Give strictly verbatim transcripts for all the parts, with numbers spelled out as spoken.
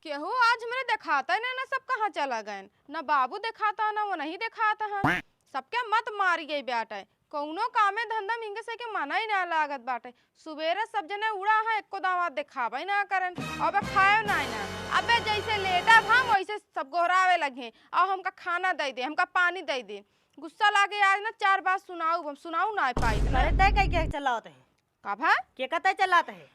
केहू आज हमरे देखाता ही ना, ना सब कहाँ चला गएन, ना बाबू देखाता, ना वो नहीं देखाता है। सबके मत मारी गई बाटे, कौनो कामे धंधा में इनके से के मना ही ना लागत बाटे। सुबेरे सब जने उड़ा है, एको दावा देखावे ना करन, अबे खाए ना ना। अबे जैसे लेटा हम वैसे सब गोहरावे लगे, और हमका खाना दे दे, हमका पानी दे दे। गुस्सा लागे आज ना, चार बात सुनाऊ, हम सुनाऊ ना पाई ना। अरे तय कह के चलावत है? का भा? के का तय चलात है?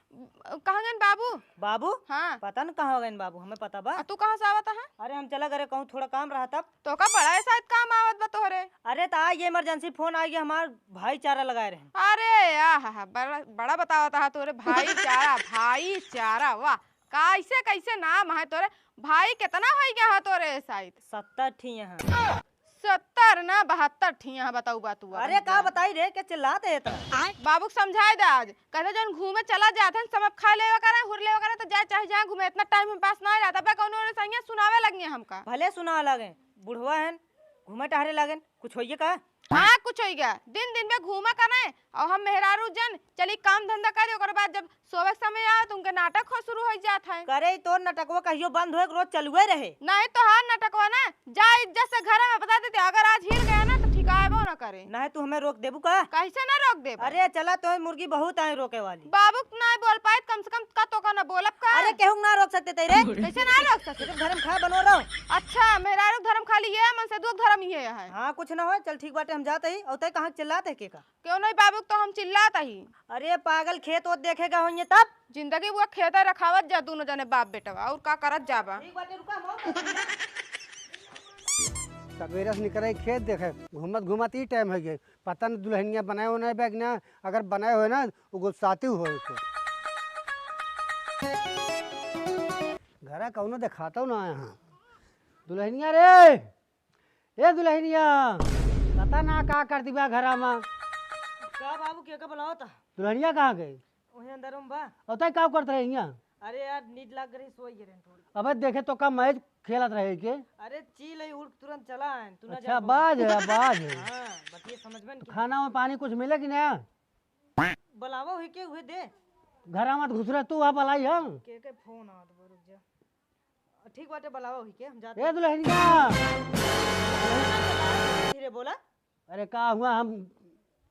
कहाँ गएन बाबू? बाबू? हाँ। पता न कहाँ गएन बाबू, हमें पता बा। आ तू कहाँ से आवत है? अरे हम चला करे कहूँ थोड़ा काम रहा तब। तो का बड़ा ऐसा काम आवत बा तोहरे? अरे त आ ये emergency phone आ गया, हमार भाईचारा लगाए रहे। अरे आहा, बड़ा, बड़ा बतावत है तोरे भाईचारा, भाईचारा, वाह। कैसे, कैसे नाम है तोरे? भाई कितना हो गया है तोरे शायद? सत्तर ठी यहाँ। सत्तर ना, बहत्तर ठी यहाँ बताऊ बा तू। अरे का बताई रे, के चिल्लात है इतना? बाबू के समझाए दे आज। कहते जौन घूमे चला जात है, सब खा लेवे करे, हुर लेवे करे, तो जाए चाहे जहाँ घूमे, इतना टाइम हम पास ना रहता। अबे कौनो रे सैया सुनावे लगिए हमका। भले सुनावे लगे, बुढ़वा है, घूमे टहरे लागेन, कुछ होइए का? हाँ, कुछ होइगा। दिन दिन में घूमा करे, और हम मेहरारू जन चली काम धंधा करी, ओकर बाद जब सोवे के समय आवे तो उनके नाटक हो शुरू हो जात है। करे तो नाटकवा कहियो बंद होए, रोज चलुए रहे। नहीं तो हर नाटकवा ना, जा इज्जत से घर में बता देते, अगर आज हिल गया ना तो ठिकाएबो ना करे। नहीं तू हमें रोक देबू का? कैसे ना रोक देबू? अरे चला तो मुर्गी बहुत आए रोके वाली। बाबू के ना बोल पाए, कम से कम का तो का ना बोलब का? अरे केहू ना रोक सकते ते रे। कैसे ना रोक सकते? सिर्फ धर्म खा बनो रहो। अच्छा, मेहरारू धर्म खाली ये है, मन से दुख धर्म ये है। हाँ, कुछ ना हो, चल ठीक बाटे, हम जात ही। और तय कहाँ चिल्लात है के का? क्यों नहीं बाबू, तो हम चिल्लात ही। अरे पागल, खेत ओत देखेगा होइए तब? जिंदगी वो खेते रखावत जा दोनों जने बाप बेटवा, और का करत जाबा? ठीक बाटे, रुका, हम और का करी? सवेरे से निकले खेत देखे, घूमत घूमत ई टाइम हो गए। पता न दुल्हनिया बनाए हो नहीं बैग ना, अगर बनाए हो ना, वो गुस्साती हो तो। घरा कौनो देखाता ना यहाँ। दुल्हनिया रे, ए दुल्हनिया, पता ना का कर दिबा घरा में। का बाबू, के का बुलावत? दुल्हनिया कहाँ गई? वही अंदर में बा। और तय का करत रहे हियाँ? अरे यार, नींद लाग रही, सोई गिरे थोड़ी। अबे देखे तो का मैच खेलत रहे के? अरे चील है, उड़ के तुरंत चला आए, तू ना अच्छा, जान बाज है, बाज है। हाँ, बतिये समझ में तो नहीं खाना में पानी कुछ मिले कि ना? बुलावा हुई के हुए दे। घर मत घुस रहे तू, वहाँ बुलाई हम। के के फोन आवत बा, रुक जा। ठीक बाटे, बुलावा हुई के, हम जाते ए हैं। दुल्हनिया। धीरे बोला। अरे का हुआ, हम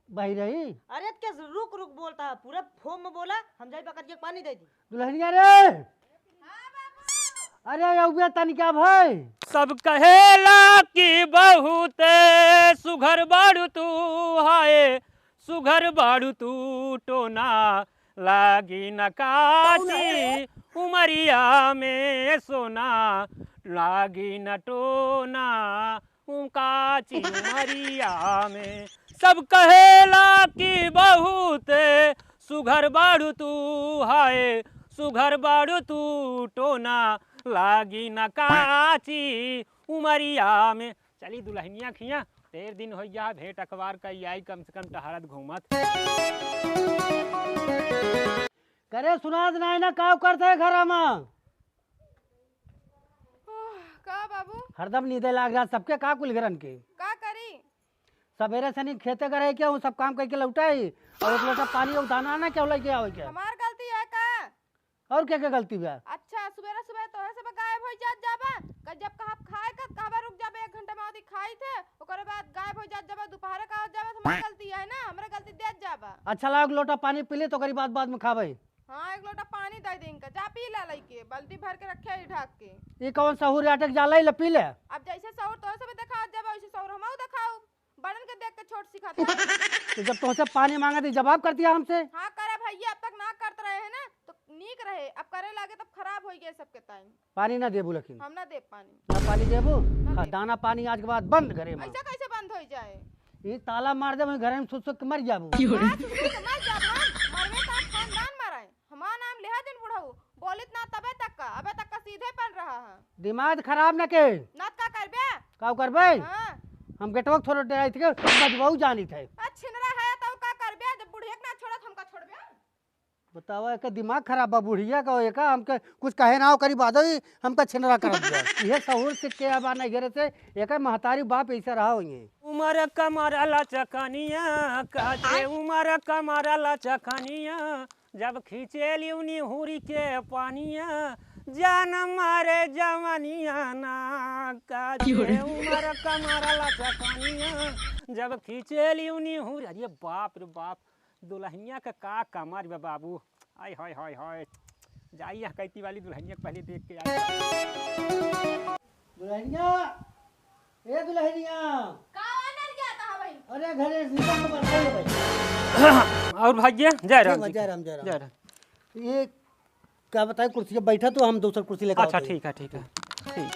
बही रही। अरे के रुक रुक बोलता है, पूरा फोन में बोला, हम जाई पकड़ के पानी दे दी। दुल्हनिया रे। अरे अउबे तनिका भाई। सब कहेला कि बहुत सुघर बाड़ू तू, हाय सुघर बाड़ू तू टोना, लागी न काची उमरिया में सोना, लागी न टोना ऊ काची उमरिया में। सब कहेला कि बहुत सुघर बाड़ू तू, हाय सुघर बाड़ू तू टोना, लागी न काची उमरिया में। चली दुल्हनिया खिया, ढेर दिन होइ गया भेंट अखबार का, आई कम से कम टहरत घूमत। करे सुनात नाय ना, काव करत है घरा मा? ओह, का बाबू? हरदम नींदे लाग जात सबके, का कुल घरन के? का करी? सबेरे से नी खेते गए के, वो सब काम करके लौटाई और एक लोटा पानी और दाना ना क्या लेके आवे के? हमार गलती है का? और क्या क्या गलती बा? अच्छा, सुबेरे सुबेरे तोहे सब गायब हो जात जाबा, क-, जब कहा खाए का कहबा रुक जाबे, एक घंटा में आदि खाई थे, ओकरे बाद गायब हो जात जाबा, दोपहर का आवत जाबा, तो हमार गलती है ना, हमरा गलती देत जाबा। अच्छा, लाओ एक लोटा पानी पी ले, तो ओकरी बाद, बाद में खाबे। हाँ, एक लोटा पानी दे दे इनका, जा पी ला लइके, बाल्टी भर के रखे है ढक के। ई कौन सहूर अटक जाला, ले पी ले। अब जैसे सहूर तोहे सब देखावत जाबा, वैसे सहूर हमहू देखाऊ। बड़न के देख के छोट सिखाता। तो जब तोहसे पानी मांगे तो जवाब करती है हमसे। हाँ, करे भैया, अब तक ना करत रहे हैं ना, तो नीक रहे, अब करे लागे तब खराब हो गए सबके ताई। पानी ना देबू लेकिन। हम ना देब पानी। ना पानी देबू? ना हाँ, देब। दाना पानी आज के बाद बंद घरे में। ऐसा कैसे बंद हो जाए? ये ताला मार दे, वहीं घरे में सुत सुत के मर जाबू। हाँ, सुत सुत के मर जाब हम। मरबे तो आप खानदान मराए। हमार नाम लेहा दिन बुढ़ऊ, बोलित ना तबे तक का, अबे तक का सीधे पन रहा है। दिमाग खराब न के। ना त का करबे? का करबे? हाँ। हम गेटवा के थोड़ा डराई थे, बजवाऊ जानी थे। आ छिनरा है तो का करबे, जब बुढ़िया के ना छोड़त, हमका छोड़बे? बतावा, एकर दिमाग खराब बा बुढ़िया का, एका हमके कुछ कहे ना हो करी बादो ही हमका छिनरा कर दिया। ये सहूर सीख के अब आने घरे से, एकर महतारी बाप ऐसे रहा होइए। उमर कमर लचकनिया, काचे उमर कमर लचकनिया, जब खींचेली निहुरी के पानिया, जान मारे जवनिया ना, का की हो रे? उमर कमर लचकनिया, जब खींचेली उनी हुर, अरे बाप रे बाप, दुलहिनिया का का कमर बा बाबू, आय हाय हाय हाय, जाई यहाँ कैती वाली दुलहिनिया के पहले देख के आई। दुलहिनिया, ए दुलहिनिया। का ऑर्डर किया था भाई? अरे घरे सीता को बरसाई हो भाई। और भैया, जय राम ठीक बा, जी। जय राम, जय राम। जय राम। ये का बताई, कुर्सी पे बैठा तो हम दूसर कुर्सी लेकर अच्छा, आवत हई। ठीक है, ठीक है, ठीक है।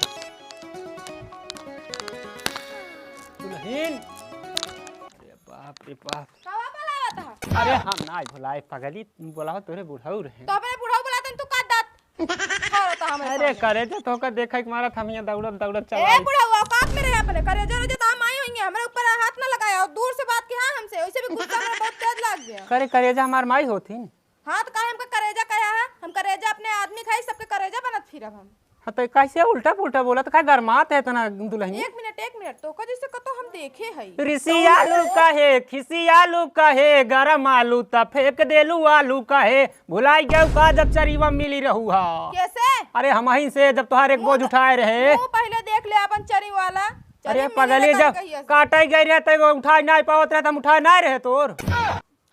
दुलहिन, अरे बाप रे बाप। कवा बोलावत ह? अरे हम ना भुलाए पगली, बोलाओ तोरे बुढ़ऊ रहे। तो अपने बुढ़ऊ बोलाते तू का दांत फाड़त ह हमें अरे सामने? करेजा तोहका देखै के मारत हम यहाँ दौड़त दौड़त चल ए आई। बुढ़ऊ औकात में रहे अपने, करेजा रोजा तो हम आई होइए, हमरे ऊपर हाथ ना लगाया और दूर से बात किहा हमसे, वैसे भी गुस्सा मेरा बहुत तेज लग गया। करे करेजा हमार माई होथिन। हाँ, तो काहे हमका करेजा कहा है? हम करेजा अपने आदमी खाई, सबके करेजा बनत फिरब हम। हाँ, तो कैसे उल्टा पुल्टा बोला? तो का गरमात है इतना दुलहिन? एक मिनट, एक मिनट, तोका जैसे कतो हम देखे हई। रिसियालू काहे, खिसियालू काहे, गरम आलू त फेंक देलू आलू काहे? भुलाई गयू का जब चरीवा मिली रहू हा? कैसे? अरे हमही से जब तोहार एक बोझ मुंह उठाए रहे। मुंह पहले देख ले अपन चरी वाला। अरे चरी मिली पगली, रहता जब कहिया से? काटे गई रहे तो उठाए नहीं पावत रहे, तो हम उठाए नहीं रहे तोर।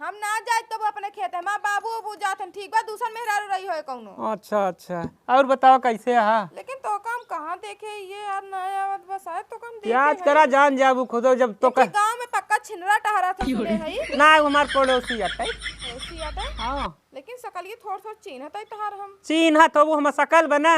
हम ना जाए तब अपने खेत, हमार बाबू अबू जात हन, ठीक बा, दूसर मेहरारू रही होए कौनो। अच्छा, अच्छा। और बताओ कैसे हा? लेकिन तोका हम कहाँ देखे, ये यार ना आवत बा, शायद तोका हम देखे प्याज हई। करा जान जाबू खुदो जब तो एक ठे गाँव में पक्का छिनरा टहरा था सुने हई। ना, वो हमार पड़ोसी अटै। पड़ोसी अटै? हाँ। लेकिन सकलिए थोड़ थोड़ चीन्हत हई तोहार हम। चीन्हत हो, वो हमार सकल बना।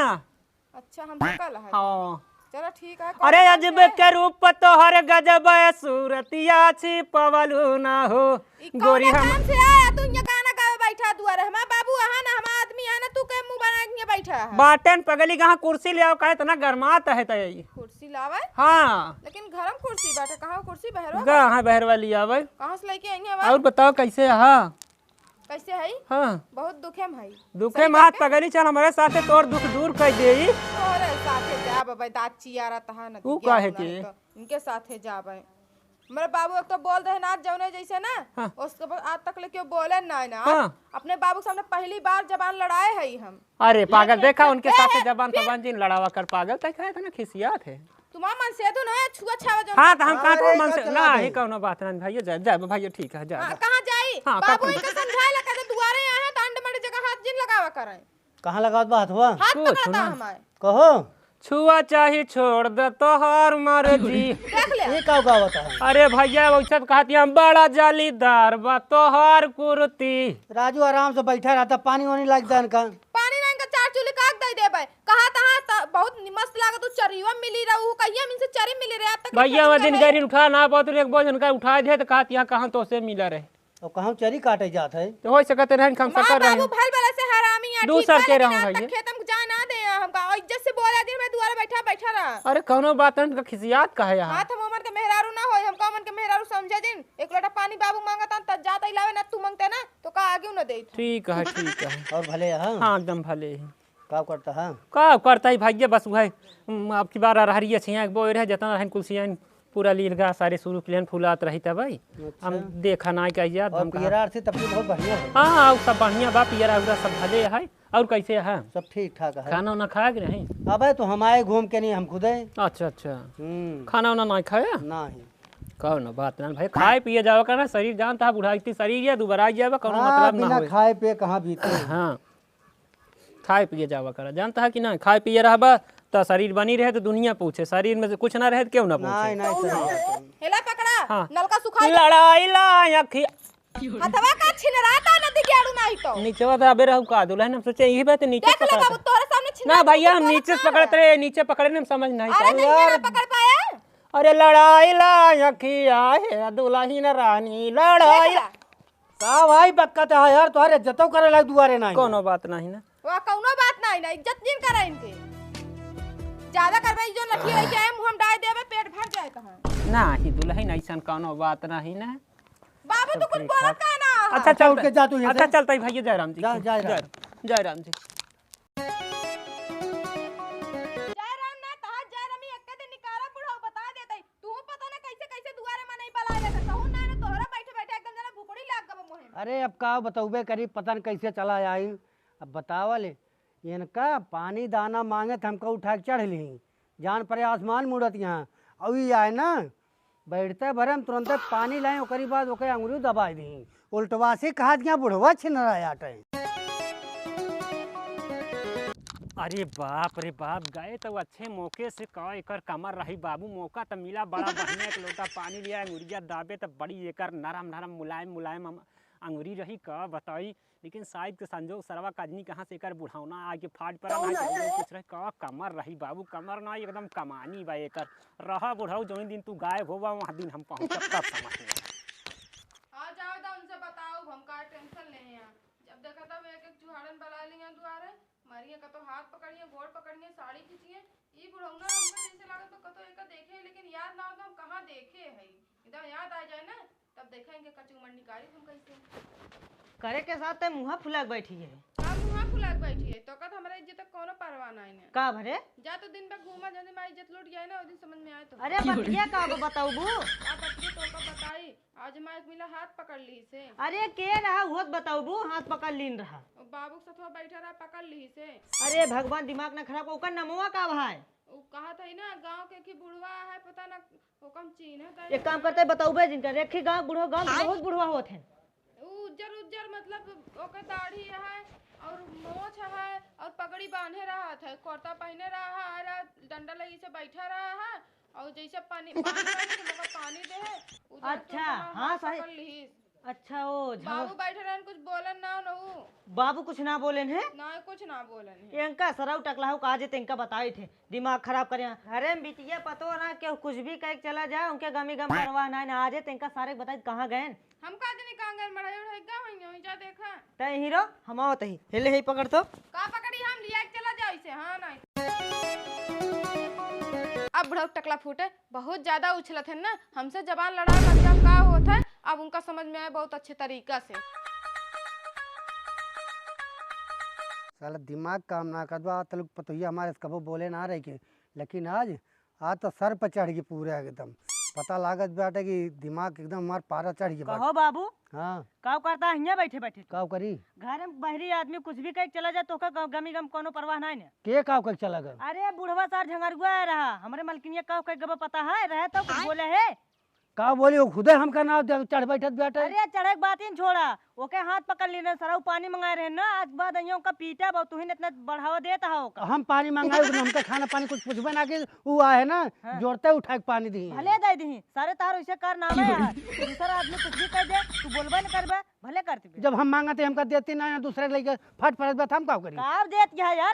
अच्छा, हम सकल है। हाँ। चलो ठीक है, अरे कौन अजब है? के रूप तोहर गजब है, सूरतिया छिपवलू ना हो। ई कौन गोरी हम काम से आया तू यहाँ गाना गावे बैठा दुआरे? हमार बाबू आहा ना, हमार आदमी आहा ना, तू के मुंह बना के यहाँ बैठा है? बाटेन पगली, कहाँ कुर्सी ले आओ, काहे इतना गरमात है तई? कुर्सी लावे? हाँ। लेकिन घर में कुर्सी बाटे, कहाँ कुर्सी बहरवा गा, बाटे? हाँ, बहरवा ले आवे। कहाँ से लेके आई है और बताओ कैसे हा? कैसे हई? हाँ। बहुत दुखे में हई। दुखे सही में हाथ बाटे? पगली, चल हमरे साथे तोर दुख दूर कर देई। तोरे साथे जाब, अबे दाँत चियारत हा न, ऊ दिया काहे होना के? है तो इनके साथे जाब। हमरे बाबू एक तो बोल दे ना, जौने जैसे ना, हाँ। उसके बाद आज तक ले केहू बोले ना, ना। हाँ। अपने बाबू के सामने पहली बार जबान लड़ाए हई हम। अरे पागल, लेकिन देखा उनके ए, साथे ए, जबान फिर तबान जिन लड़ावा कर पागल, तै काहे इतना खिसियात है? तुम्हार मन से तो ना छुआ छावा जौन हाँ, तो हम अरे, कहाँ तो मन से ना, ही कौनो बात ना भैया, जा, जा भैया, ठीक है, जा, हाँ, जा। कहाँ जाई? हाँ, बाबू कहाँ इनका समझाए ला, कहते दुआरे आए हैं, तो अंड मंड जगह हाथ जिन लगावा करें। कहाँ लगावत बा हथवा? हाथ कुछ पकड़ता ना। हमारे। कहो। छुआ चाही छोड़ दे तोहार मर्जी। देख ले। ये का गावत है? अरे भैया, वैसे तो कहती हम बड़ा जालीदार बा तोहार कुर्ती। राजू आराम से बैठा रहता, पानी वानी लाग दे इनका। पानी ना इनका चार चूल्ही काट दे देबे। कहा तहाँ त-, बहुत नि-, मस्त लागत, तू चरियो मिली रहू, कहिया हम इनसे चरी मिली रहे, आज तक भैया, वो दिन गैरिन उठा ना पावत रहे, एक बोझ उनका उठा दे, तो कहत यहाँ कहाँ तो से मिला रहे। और कहाँ चरी काटे जात है? तो हो सकत रहे, हम हमार सकत रहे। बाबू भल भले से हरामी है, दू ठीक सर बा, के लेकिन रहूं आज तक भैया। खेत में जाए ना दे हमका, और इज्जत से बोला दिन में दुआरे बैठा, बैठा रहा। अरे, कौनो बात नहीं, तो खिसियात काहे यहाँ? हाथ हम ओमन के मेहरारू ना होई, हमका ओमन के मेहरारू समझे दिन। एक लोटा पानी बाबू मांगता, तब जाता ही लावे ना, तू मांगते ना, तो का आगे न दे। ठीक है, ठीक है। और भले है? हाँ, एकदम भले ही। का करता है? का करता है भैया, बस वह, उम, अब की बार अरहरिया छिया के बोए रहे, जितना रहन कुल सियान पूरा लील गा सारे शुरू के लेन फुलात रही तब भाई। अच्छा। हम देखा ना का याद और हम कहा पियरा अर्थी तब भी बहुत बढ़िया है। हाँ, और सब बढ़िया बा, पियरा उरा सब भले है। और कैसे है? सब ठीक ठाक है। खाना उना खाया कि नहीं? अबे तो हम आए घूम के नहीं, हम खुदे। अच्छा, अच्छा। हम्म। खाना उना नहीं खाया? नहीं। कौनो बात ना भाई, खाए पिए जावा करना, शरीर जानता है बुढ़ाई शरीर या दुबराई जावा, कौनो हाँ, मतलब ना बिना होए। खाए पिए कहाँ बीते? हाँ। खाए पिए जावा करा, जानता है कि ना? खाए पिए रहबा त शरीर बनी रहे तो दुनिया पूछे, शरीर में से कुछ ना रहे तो क्यों ना पूछे? नहीं, नहीं, सही बात है। हेला पकड़ा, हाँ। नलका सुखा लड़ाई ला अखिया। हथवा का छिनराता नदी के आड़ू नाही तो। नीचवा तो अबे रहू का दुल्हन, हम सोचे यही बात है, नीचे देख ले पकड़ा बाबू, था। तोहरे सामने छिनरा ना भैया, हम नीचे पकड़ते रहे, नीचे पकड़े में समझ नहीं अरे पाए। नहीं, यार। पकड़ पाए। अरे लड़ाई ला अखिया है दुल्हन रानी, लड़ाई देख ला। का भाई बक्कत है यार, तोहरे इज्जतो करे लायक दुआरे नाही। कोनो बात नाही ना। वाह, कौनो बात नाही ना, इज्जत जिन करे इनके। ज्यादा करबे, ई जो लठिया लेके आए, मुंह में डाल देबे, पेट भर जाए तहां। नाही दुल्हन, ऐसन कौनो बात नाही ना। बाबू, तू कुछ बोलत काहे ना? अच्छा, अच्छा, चल उठ के जा तू यहाँ से। अच्छा, चलता ही भैया, जय राम जी। जा, जय राम। जय, जय राम जी। जय राम ना, तहां जय राम ही एक दिन निकाला बुढ़ऊ बता देते। तू पता ना कैसे, कैसे दुआरे में नहीं बला लेता। कहूं ना, ना तोहरा बैठे, बैठे एकदम जना भुकड़ी लाग गबो मुहे में। अरे, अब का बतौबे करी, पता न कैसे चला आई। अब बतावा ले, इनका पानी दाना माँगे त हमका उठाइ के चढ़ लिहीं, जान परे आसमान मुड़त यहाँ। अउ ई आए ना, बैठते भरे हम तुरंते पानी लाएँ, ओकरी बाद ओके अंगुरी दबाइ दिहीं। उल्टवासी कहा दिया बुढ़वा छिनरा आटे। अरे बाप रे बाप, गए तो अच्छे मौके से। का एकर कमर रही बाबू, मौका त मिला, बड़ा बढ़िया एक लोटा पानी लिया, अंगुरिया दाबे त बड़ी एकर नरम नरम मुलायम मुलायम हम अंगुरी रही, का बताई। लेकिन साइद के संजोग सरवा कजनी कहाँ से एकर बुढ़ौना आके फाट पड़ा, कौन ना है? कुछ रहे, का कमर रही बाबू, कमर ना एकदम कमानी बा एकर। रहा बुढ़ऊ, जौन दिन तू गायब होबा वह दिन हम पहुँचब, तब समझ में। आ जाओ दा, उनसे बताओ, हम का टेंशन ले हैं। जब देखा तब एक एक चुहाड़न बला लिया दुआरे, मरिए कतो हाथ पकड़िए, गोड़ पकड़िए, साड़ी खींचिए। ई बुढ़ौना हमको जैसे लागत बा कतो एका देखे, लेकिन याद ना हो तो हम कहाँ देखे है। एकदम याद आ जाए ना, तब देखेंगे कचू मंडी कारी तुम कैसे। करे के साथ ते मुँहा फुला के बैठी है। का मुँहा फुला के बैठी है? तो का तो हमारा इज्जत का कोनो परवाह नहीं है। का भरे? जा तो दिन भर घूमा, जब हमारी इज्जत लूट जाए ना, उस दिन समझ में आए तो। अरे बतिया का बा बताऊ बू? का बतिया तो का बताई? आज माइक मिला हाथ पकड़ ली से। अरे के रहा होत बताऊ बू, हाथ पकड़ लीन रहा। ओ बाबू के सथवा बैठा रहा, पकड़ ली से। अरे भगवान दिमाग ना खराब, ओकर नमवा का भाई? उ कहा था ना गाँव के कि बुढ़वा है, पता ना ओकर हम चीन्ह था। एक काम करते बताऊ बे जिनका रेखी गाँव बुढ़वा, गाँव के बहुत बुढ़वा होत है। उ उज्जर उज्जर मतलब ओकर दाढ़ी है और मोछ है और पगड़ी बांधे रहा था, कुर्ता पहने रहा है और डंडा लगी से बैठा रहा है। और जैसे पानी, पानी मांगे तो मगर पानी दे है, उधर अच्छा, तुरंत हाँ, हाथ सही। पकड़ लिहिस। अच्छा, ओ, झगड़- बाबू बैठे रहन, कुछ बोलन ना, ना ऊ। बाबू कुछ ना बोलेन है? ना, कुछ ना बोलेन है। इनका सरऊ टकलाहू का जे तिनका बताई थे, दिमाग खराब करे। अरे बिटिया पतो ना, केहू कुछ भी कह के चला जाए, उनके गमी गम परवाह ना, ना आजे तिनका सारे के बताई कहाँ गए। हम का जनी कांगल मढ़ाई उढ़ाई का होइए, होई जा देखा। तै हीरो, हम आवत ही। हेले ही पकड़ तो। का पकड़ी हम, लिया के चला जाओ इसे, हाँ नहीं। अब बुढ़ऊ टकला फूटे, बहुत ज्यादा उछलत है ना, हमसे जबान लड़ा लग जाओ, का होत है, अब उनका समझ में आए बहुत अच्छे तरीका से। साला दिमाग काम ना करत बा, आज तलक पतोहिया हमारे से कबो बोले ना रही के, लेकिन आज आज तो सर पे चढ़ गई पूरा एकदम। पता लागत बाटे कि दिमाग एकदम हमार पारा चढ़ गई बाटे। कहो बाबू, हाँ। काव करता है हियाँ बैठे बैठे? काव करी? घर में बहरी आदमी कुछ भी कह के चला जाए तो का ग-, गमी गम कोनो परवाह नहीं ने। के काव कह के चला गए? अरे बुढ़वा सार झंगरुआ है रहा, हमरे मलकिनिया काव कह गबा पता है, रहे तो कुछ बोले है? काव बोली, वो खुदे हमका नाव दे, चढ़ बैठत बाटे। अरे चढ़े के बात ही न छोड़ा, ओके हाथ पकड़ लीन सरऊ पानी मंगाए रहे ना, आज बाद अइयो ओका पीटा बा, तुहिन इतना बढ़ावा देत हा ओका। हम पानी मंगाए, उसने हमका खाना पानी कुछ पूछबे ना कि ऊ आहे ना, हाँ। जोड़ते उठा के पानी दी। भले दे दी, सारे तार वैसे कारनामे है। दूसरा आदमी कुछ भी कह दे, तू बोलबे न करबे, भले करती बे। जब हम मांगते हमका देती ना, दूसरे के लेके फट फट बा, हम का करी? का देत है यार?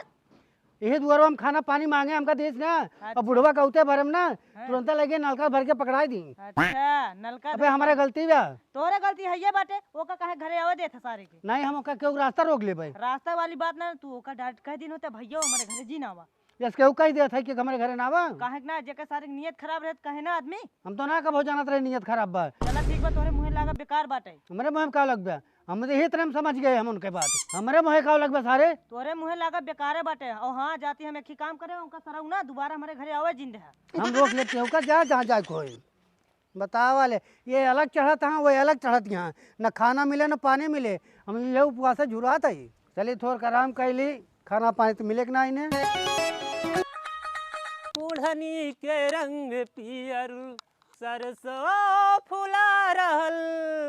यही दुआरो हम खाना पानी मांगे, हमका देस ना। अच्छा। अब बुढ़वा कहते भरम ना, हाँ। तुरंत लगे नलका भर के पकड़ाई दी। अच्छा, नलका अबे भर हमारे के। गलती बा। तोरे गलती है ये बाटे, ओका काहे घरे आवे देत है सारे के? नहीं, हम ओका केहू रास्ता रोक लेबे। रास्ता वाली बात ना, तू ओका डांट कह दिन होते, "भैया, हमारे घरे जी ना आवा।" यस, केहू कह देत है कि हमारे घरे ना आवा। काहे के ना, जेकर सारे के नियत खराब रहत, कहे ना आदमी। हम तो ना कबो जानत रहे नियत खराब बा। चला ठीक बा, तोरे मुँहे लागा बेकार बाटे। हमरे मुँहे में का लगबे? हम तो यही तरह हम समझ गए हम उनके बात। हमरे मुँहे का लगबे सारे? तोरे मुँहे लागा बेकारे बाटे। और हाँ, जाती हम एक ही काम करे, उनका सरऊ ना दोबारा हमारे घरे आवे जिन रहा। हम रोक लेते हैं, ओका जा, जहाँ जाए कोई। बतावा ले, ये अलग चढ़त हाँ, वो अलग चढ़त यहाँ, न खाना मिले, न पानी मिले। हम ये उपवास से झुरात है। चलिए, थोड़ आराम कर ली, खाना पानी तो मिले कि ना इन्हें। ओढ़नी के रंग पियर सरसों फुला रहल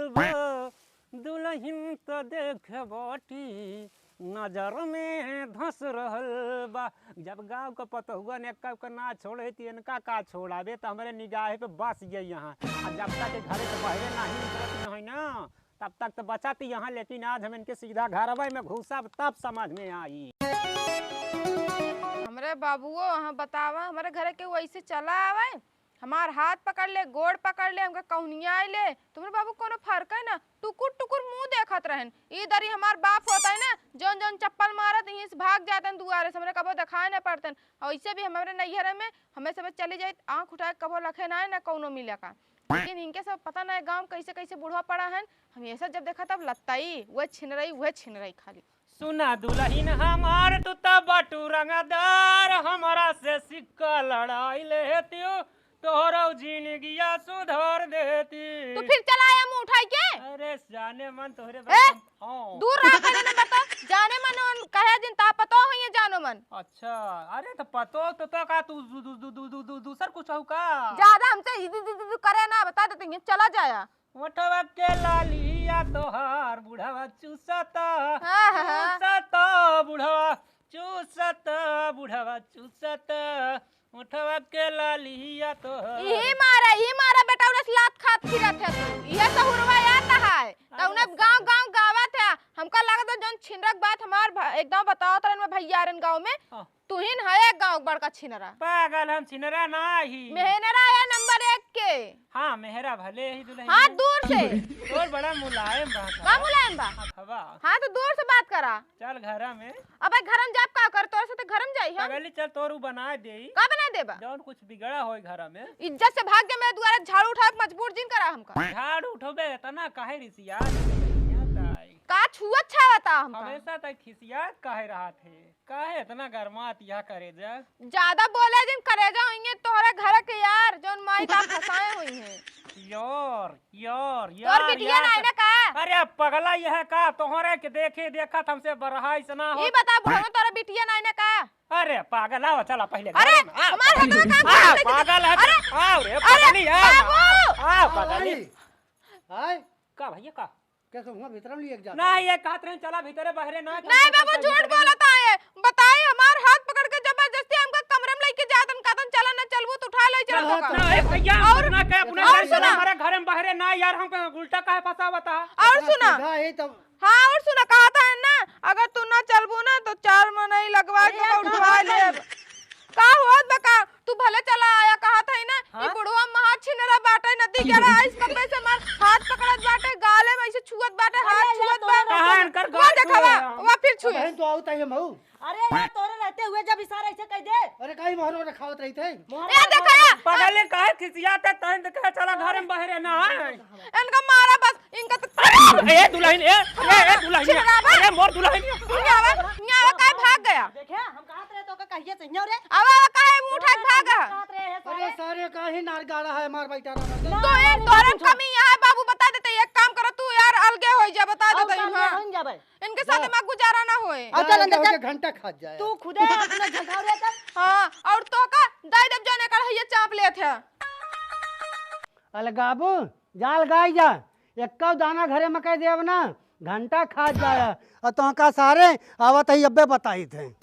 बा, दुलहिन त देख बाटी नजर में धस रहल बा। जब गाँव क पतहुआ ने एक्का के ना छोड़े, त इनका का छोड़ाबे, त हमरे निगाहे पे बस गई यहाँ। आ जब तक के घरे से बहरे नाही निकलत न है ना, तब तक त बचत यहाँ, लेकिन आज हम इनके सीधा घरवे में घुसब, तब समझ में आई। हमरे बाबुओ, वहाँ बतावा, हमरे घरे के वैसे चला आवे, हमार हाथ पकड़ ले, गोड़ पकड़ ले, हमका कहुनिया आइले। तुम्हरे बाबू कोनो फर्क है ना, टुकुर टुकुर मुँह देखत रहन। ई दरी हमार बाप होत है ना, जौन जौन चप्पल मारत, यहीं से भाग जातन दुआरे से, हमरे कबो देखाए ना पड़तन। और ऐसे भी हमरे नैहरे में हमें सब चली जाइत, आँख उठाए कबो लखे ना है ना कौनो मिले का। लेकिन इनके सब पता ना है गाँव में कैसे कैसे बूढ़वा पड़ा है। हम ये सब जब देखा तब लत्ताई, वह छिनरई, वह छिनरई खाली। सुना दुलहिन हमार, तू त बाटू रंगदार, हमरा से सिक्का लड़ाई लेतियो, तोहरो जिंदगिया सुधार देती। तू फिर चला आया मुंह उठाई के। अरे जाने मन तोहरे ए, बस हम, हाँ। दूर रहा करे ना बता, जाने मन उन कहे जिन ता पतो है ये अच्छा, अरे तो पतो तो, तो का तू दू-, दू-, दू-, दू-, दू-, दू-, दूसर कुछ हो का? ज्यादा हमसे इदु, दु, दु, दु करे ना, बता देते हैं, चला जाया। ओठवा के लालिया तोहार बुढ़वा चूसत, हाँ, हाँ, हाँ। चूसत बुढ़वा, चूसत बुढ़वा, चूसत ओठवा के लालिया तोहार। इही मारा, इही मारा बेटा, उन्हें लात खात फिरत है तू। इहे सहुरवा आता है। तो अरे उन्हें गाँव, गाँव गावत है। हमका लगत है जौन छिनरक बात हमार भ-, एकदम बतावत रहन में भैया रन गाँव में। हाँ। तुहिन है एक गाँव बड़का छिनरा। पागल, हम छिनरा ना ही। मेहनरा है नंबर एक के। हाँ, मेहरा भले ही दुल्हन हाँ, है। दूर से। तोर बड़ा मुलायम बा। का मुलायम बा? हवा। हाँ, तो दूर से बात करा। चल घरा में। अबे घरम जाब का कर, तोर से तो घरम जाई हम। पगली चल, तोर उ बना देई। का बना देबा? जौन कुछ बिगड़ा होई घरा में। इज्जत से भाग जा, मेरे दुआरे झाड़ू उठावे के मजबूर जिन करा हमका। झाड़ू उठोबे, इतना काहे रिसियात है? का छुअत छावता हमका? हमेशा तक खिसियात काहे रहत है? काहे इतना गरमात यह करेजा? ज्यादा बोले जिन करेजा होइए तोहरे घर के यार, जौन माई बाप फंसाए होइए। यार, यार, तोर यार, बिटिया यार, नाई ना का? अरे पगला यह का? तोहरे के देखे देखत हमसे बरहा ऐसना हो। ई बता बुढ़ऊ, तोर बिटिया नाई ना का? अरे पागल, आओ चला पहले अरे, घरे में, आओ। हमार हथवा का आओ, पागल है, अरे, आओ रे, अरे, पगली, आओ, बाबू। आओ, पगली। आई। आय? का भैया, का? कैसे हुआ भीतर में लिए जाता नहीं, है? ये कहत रहे, चला भीतरे बहरे ना, नहीं बाबू, झूठ बोलत है। बताई, हमार हाथ पकड़ के जबरदस्ती हमका कमरे में लेके जातन, कहतन, "चला ना, चलबू तो उठा ले, चला चला, तो का।" चला, ए भैया, और, ना कहे, अपने और घर से सुना। हमारे घर में बहरे ना यार, हमको उल्टा काहे फंसावता? और इतना सुना। सीधा है तब। हाँ, और सुना, कहत है ना, अगर तू ना चलबू ना, तो चार मनई लगवा अरे के यार, उठवा कहाँ ले। है? का होत बा का? तू भले चला आया, कहत है ना, हाँ? ई बुढ़वा महा छिनरा बाटे, नदी के रहा, इस कब्बे से मार हाथ पकड़त बाटे, गाले में ऐसे छुअत बाटे, अरे हाथ यार, छुअत तोरे बाटे। कहाँ इनकर वो गाल देखा, छुए? वा, वा फिर अब छुए। बहन, तू आओ ताई हम हऊ। अरे यार, तोरे रहते हुए जब इशारा ऐसे कह दे। अरे, काहे मोहरो रखावत रही थे? मोहरो ए, देखा रखावत यार। पगले काहे खिसियात है? तहन तो कहे, "चला घर में बहरे ना आए।" इनका मारा बस, इनका तो अरे, ए दुल्हन, ए, ए, ए दुल्हन, छिनरा बा। अरे मोर दुल्हन। यहाँ आवा, यहाँ आवा, काहे भाग गया? देखे, हम कहत रहे तो का कहिए से हियाँ रे। आवा, आवा, काहे मुँह उठा के भागा? कहत रहे हैं अरे सारे। सारे काहे नार गाड़ा है, मार बैठा रहा है। तो इन तोरन कमी यहाँ है बाबू, बता देते, एक काम करो तू यार, अलगे हो जा, बता और देते काम हाँ। में बन जाबे। इनके साथ जा। हमार गुजारा ना होए। अब चल अंदर जा। घंटा खा जाए। तू खुदे अपना झंझाव रहता। हाँ, और तो का दाई देव जौन एकर हइये चाप लेत है। अलगाबू, जा अलगाई जा। एक्का दाना घरे मकई देब ना, घंटा खा जाए। और तोहका सारे आवत ही अब्बे बताई थे।